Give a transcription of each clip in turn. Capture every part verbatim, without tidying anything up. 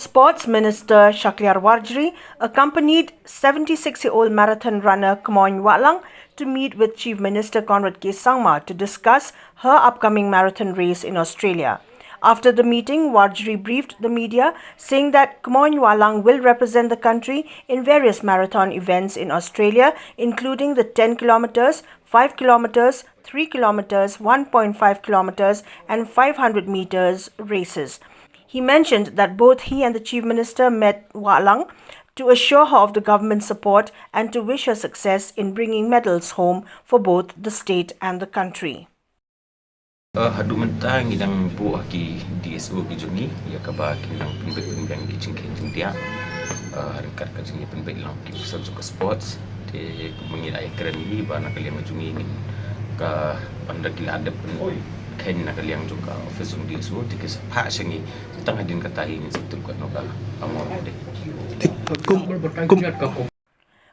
Sports Minister Shakliar Warjri accompanied seventy-six-year-old marathon runner Kmoin Wahlang to meet with Chief Minister Conrad K Sangma to discuss her upcoming marathon race in Australia. After the meeting, Warjri briefed the media, saying that Kmoin Wahlang will represent the country in various marathon events in Australia, including the ten kilometers, five kilometers, three kilometers, one point five kilometers, and five hundred meters races. He mentioned that both he and the Chief Minister met Wahlang to assure her of the government's support and to wish her success in bringing medals home for both the state and the country. Uh, haduh mynta ngi dang buh ha ki D S O ki jong ngi ïa kaba kin nang pynbeit pynbiang ki jingkheiñ jingdiah. Uh, ryngkat ka jingïapynbeit lang ki officer jong ka sports. Te kumba ngi la ïakren hi ba na ka liang jong ngi ngin ka ban da ki la dep pynkheiñ na ka liang jong ka office jong D S O te ki sa phah sha ngi. Tang hadien kata hi ngin sa tip katno ka amount de. Kum, kum,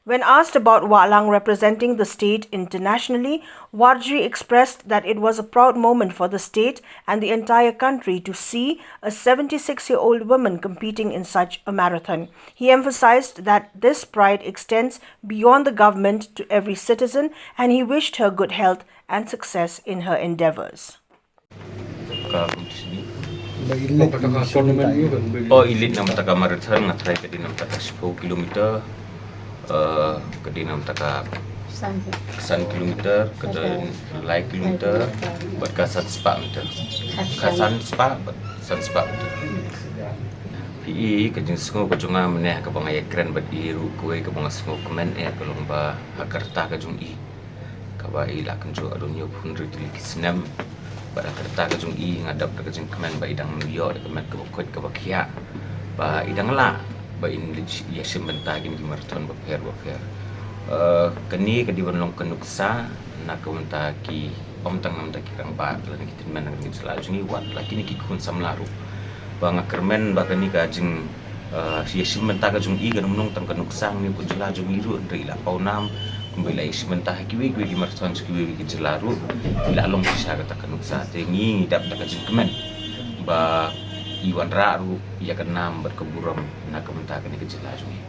When asked about Wahlang representing the state internationally, Warjri expressed that it was a proud moment for the state and the entire country to see a seventy-six-year-old woman competing in such a marathon. He emphasized that this pride extends beyond the government to every citizen, and he wished her good health and success in her endeavors. Ka competition ni? Ba elite. Oh, elite na bynta ka marathon nga try ka dei na bynta ka shiphew kilometer. Uh, ka dei na bynta ka san kilometer, ka dei lai kilometer, bad ka san spah meter. Ka san spah bad san spah meter. Phi i ka jingsngew ka jong nga mynne kaba nga ïakren bad i ruh kawei kaba nga sngewkmen eh ka long ba ha ka rta ka jong i kaba i la kynjoh haduh hynñiewphew hynriew tylli ki snem. Bad ha ka rta ka jong i nga dap da ka jingkmen ba i dang ïoh da ka met kaba koit kaba khiah. Ba i dang lah ba in leit ïashim bynta ha kine ki marathon bapher bapher. Eh, kane ka dei ban long ka nuksa na ka bynta ki, ym tang na ka bynta ki rangbah lane ki tymmen na ka jylla jong ngi wat la kine ki khun samla ruh. Ba nga kyrmen ba kane ka jing Ah, ïashim bynta ka jong i kan ym long tang ka nuksa ha une u jylla jong i ruh, hynrei i la pawnam kumba i la ïashim bynta ha kiwei kiwei ki marathon sha kiwei kiwei ki jylla ruh, i la long shisha kata ka nuksa. Te ngi ngi dap da ka jingkmen ba i wanrah ruh ïa ka nam bad ka burom na ka bynta kane ka jylla jong i.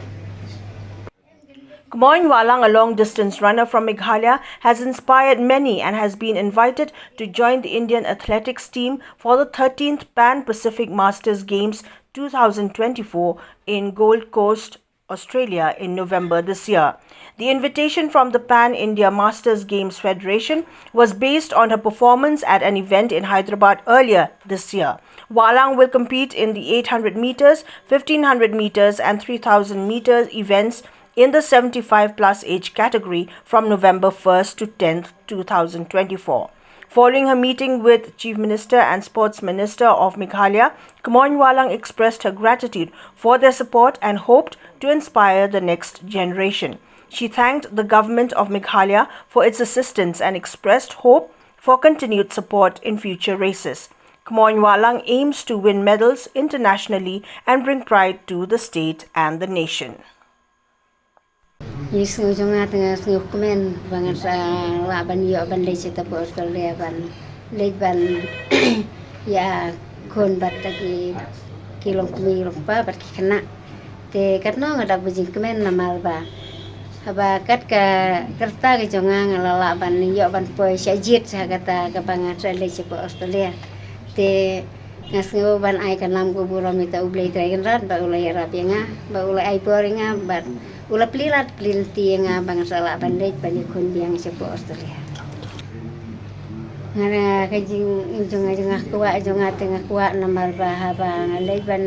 Kmoin Wahlang, a long distance runner from Meghalaya, has inspired many and has been invited to join the Indian athletics team for the thirteenth Pan Pacific Masters Games two thousand twenty-four in Gold Coast, Australia in November this year. The invitation from the Pan India Masters Games Federation was based on her performance at an event in Hyderabad earlier this year. Wahlang will compete in the eight hundred meters, fifteen hundred meters, and three thousand meters events in the seventy-five plus age category from November first to tenth, two thousand twenty-four. Following her meeting with Chief Minister and Sports Minister of Meghalaya, Kmoin Wahlang expressed her gratitude for their support and hoped to inspire the next generation. She thanked the government of Meghalaya for its assistance and expressed hope for continued support in future races. Kmoin Wahlang aims to win medals internationally and bring pride to the state and the nation. Ïa sngew jong nga te nga sngew kmen ba ngan sa lah ban ïoh ban leit sha ta pdeng Australia ban leit ban ïakhun bad ta ki, ki longkmie longkpa bad ki khynnah. Te katno nga dap ka jingkmen namar ba haba kat ka rta ka jong nga nga la lah ban ïoh ban poi sha jied sha kata kaba ngan sa leit sha pdeng Australia. Te nga sngew ban ai ka nam ka burom ïa uta U Blei Trai Kynrad ba u la ïarap ïa nga, ba u la ai bor ïa nga, bad u la plie lad plie lynti ïa nga ba ngan sa lah ban leit ban ïakhun biang sha pdeng Australia. Nga, ka jing, jong nga, jong nga kwah, jong nga te nga kwah namar ba haba nga leit ban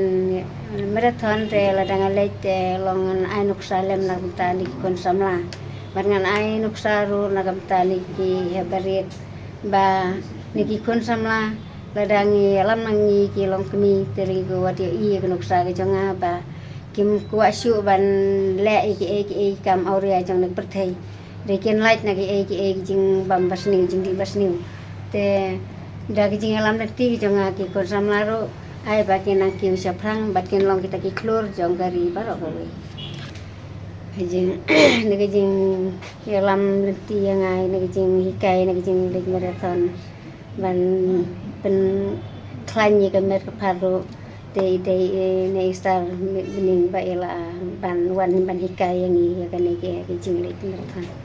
marathon te lada nga leit te long ngan ai nuksa lem na ka bynta na ki khun samla. Bad ngan ai nuksa ruh na ka bynta na ki heh barit ba na ki khun samla. Lada ngi ïalam na ngi ki longkmie te ngi kwah wat ïohi ïa ka nuksa ka jong nga ba kim kwah shuh ban leh ïa kiei kiei ki kam awria jong ka pyrthei. Dei kin lait na kiei kiei ki jingbam basniew, jingdih basniew. Te da ka jingïalam lynti ka jong nga ki khun samla ruh ai ba kin nang kiew shaphrang bad kin long kita ki khlur jong ka ri baroh kawei. Ka jing, na ka jingïalam lynti ïa nga, na ka jinghikai, na ka jingleit marathon ban pynkhlaiñ ïa ka met ka phad ruh. Dei dei ne i star bynning ba i la ban wan ban hikai ïa ngi ïa kane ki jingleh ki mrad.